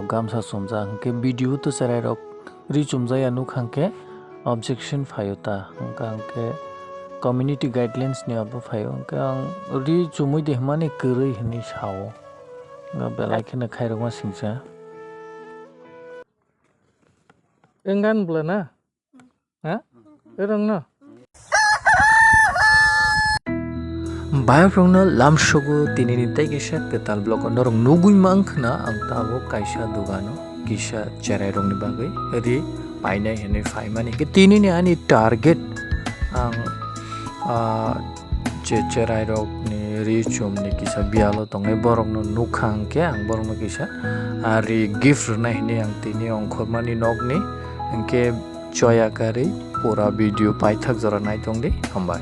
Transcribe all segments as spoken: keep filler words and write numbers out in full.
gamsa chumjak, hwnkhe video to cherai rok ri chumjaya nukha hwnkhe objection phaio ta, hwnkha hwnkhe community guidelines ni abo phaio, hwnkhe ang ri chumui de hwnmani kwrwi hwnwi sao, belai kheno khairokma singcha. Wngani bwla na? Ha? Erang na? Bayaphrokno lamsogo tinini tei kaisa kwtal vlog o norok nugwi mankha na ang tabuk kaisa dogano kisa cherai rokni bagwi ri painai hinwi phaimani. Khe tinini ani target ang, ah, je cherai rokni ri chumni kisa biyalo tongnai borokno nukha hwnkhe ang borokno kisa, ah, ri gift rwnai hinwi ang tini ongkhormani nokni hwnkhe choya karwi pura video paithak jora naitongdi, hambai.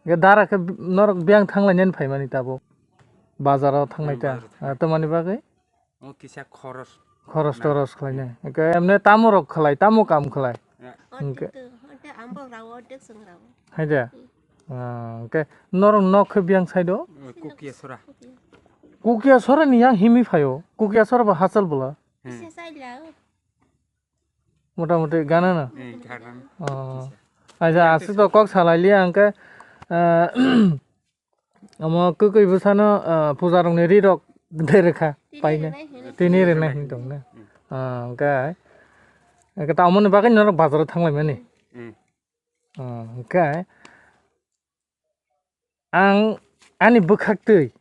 Ge dara khe norok biyang thanglainani phaimani tabuk. Bazaro thangnai ta. Bazaro thangnai. Ah, tamani bagwi? O kisa khoros. Khoros toros khlainai. Hwnkhe emne tamo rok khlai, tamo kam khlai? Ya. Hwnkhe. Ordek to, hwnkhe ambok rawo, ordek chwng rawo. Hai de? Hmm. Ah, hwnkhe norok nok khe biyang side o? O Kukiya sora. Kukiya sora ni yang himi phaio. Kukiya sora ba hachal bwla? Hmm. Kisa saila o. Mota moti gana na? Eh, gana. Oh. Kisa. Aisa, aswk to kok salai liya hwnkhe, ah, Omo kwkwi bwsano, ah, puja rokni ri rok de rwkha. Tini paina. Rwnai hwnwi. Tini rwnai hwnwi tong na. Mm. Ah, hwnkhe, hwnkhe tamoni bagwi norok bazaro thanglaimani. Mm. Ah, hwnkhe ang ani bwkhaktwi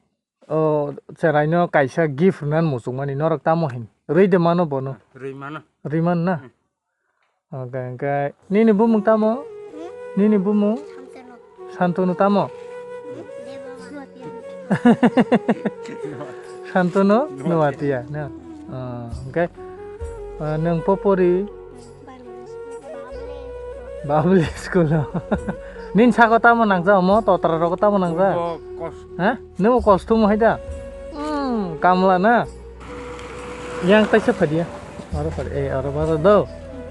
o cheraino kaisa gift rwna muchungmani norok tamo hin? Rwi de mano bono? Rwi mano. Rwi man na? Mm. Oke, oke. Nini bumung tamo? Hmm? Nini bumung? Santanu. Santanu tamo? Hmm? Debama. Santanu Nuatia. Nuatia, na? Ah, oke. Ah, nang popori? Babli school. Nin sako tamo nangja omo? Totra rogo tamo nangja? Bo kos- Ha? Nung kosto mo hai da? Hmm, kamla na? Yang taisa phadia. Aro phadi, eh, aro baro do.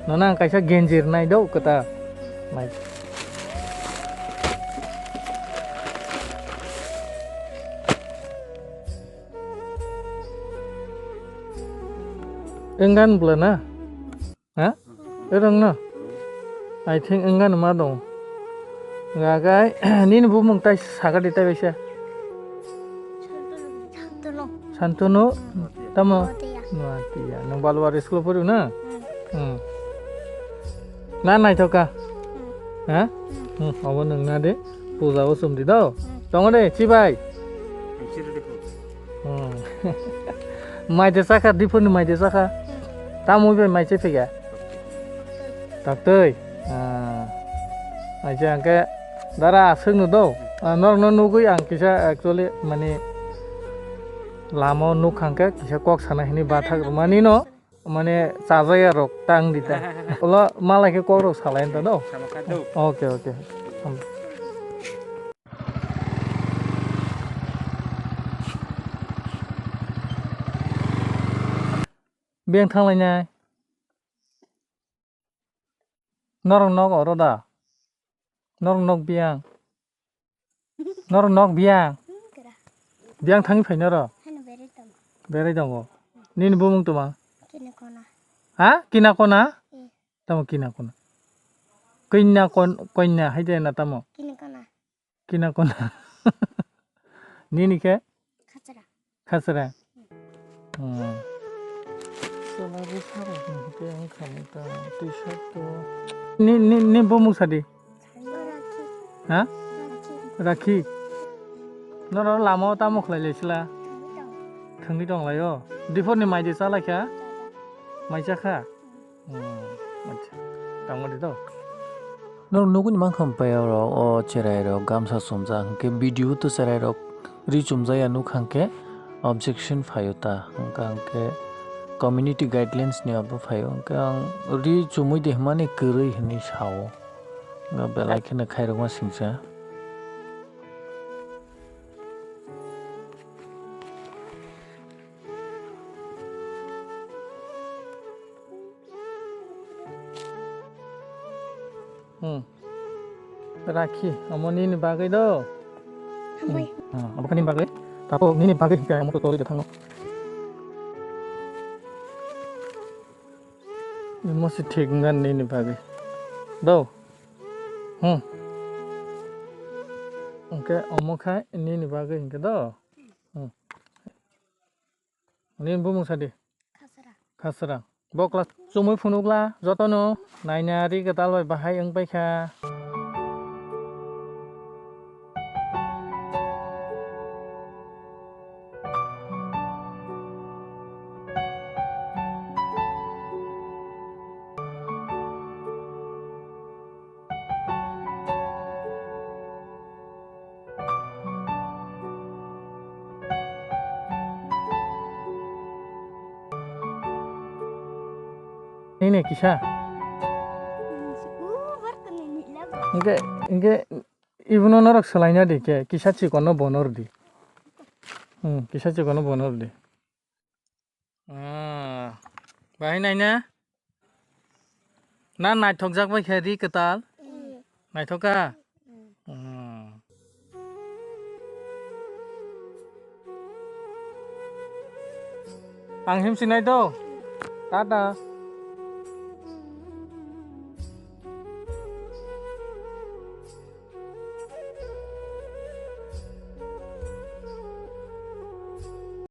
Nona ang kaisa genjir nai do kota. Nai. Enggan bwla na? Ha? Erong no? I think enggan ma dong. Gagai, nini bumung tai sagadi tai baisa. Santunu. Santunu? Tamo? Nuatia. Nuatia. Nang Baluwari school pori na? Hmm. Hmm. Na naithoka? Hmm. Ha? Hmm. Hmm, obo nung na de. Puja o sumdi do. Hmm. Tongo de, chibai. Hmm. Mai de sakha, diphu ni mai de sakha. Hmm. Tamo bai mai che phiga. Taktwi. Ah. Aisa hwnkhe dara aswk no do. Ah, norokno nugwi ang kisa actually mani lama o nukha hwnkhe kisa kok sana hini bathak rwmani no mane chajaya rok tang di ta. Ulo malai khe kok rok salai ta do. Sama kha do. Okay, okay. Beng thanglai nai. Norok nok oro da? Norok nok biyang? Norok nok biyang? Kira. Biyang thangwi phai noro? Hano berai tongo. Berai tongo. Nini bumung tuma? Kini kona. Ha? Kina kona? Eh. Tamo kina kona? Kina kon-, koina hai de na tamo? Kini kona. Kina kona. Nini khe? Khachra. Khachra. Hmm. Chwla bwsarok ni hwnkhe wng kha nai ta, twi sat to. Ni, ni, ni bumung sadi? Rakhi. Ha? Rakhi. Rakhi. Norok lama o tamo khlai lai sila? Thangwi tong. Thangwi tong lai o. Diphor ni mai de cha lai kha? Cha cha. Mai cha kha? Hmm, acha. Tamo de to. Norok nugwi mankha hwnpai oro o cherai rok gamsa chumjak hwnkhe video to cherai rok ri chumjaya nukha hwnkhe objection phaio ta hwnkha hwnkhe community guidelines ni abo phaio hwnkhe ang ri chumui de hwnmani kwrwi hwnwi sao. Belai kheno khairokma singcha. Hmm. Rakhi, omo nini bagwi do. Hambai. Hmm. Ah, obo khe nini bagwi? Tapo nini bagwi hingke omo to tori de thango. Imo si thik wngkha nini bagwi. Do. Hmm. Hingke omo khai nini bagwi hingke do. Hmm. Nini bumung sadi. Khasra. Khasra. Bo class chumui phunukla jotono naina ri kwtal bai bahai wng paikha. Nini kisa? Hingke, hingke ibuno norok swlaina di khe, kisa chikonno bono rwdi. Hmm, kisa chikonno bono rwdi. Ah, bahai naina? Na naithokjak bai khe ri kwtal? Naithok kha? Hmm. Ang himsi nai do. Tata.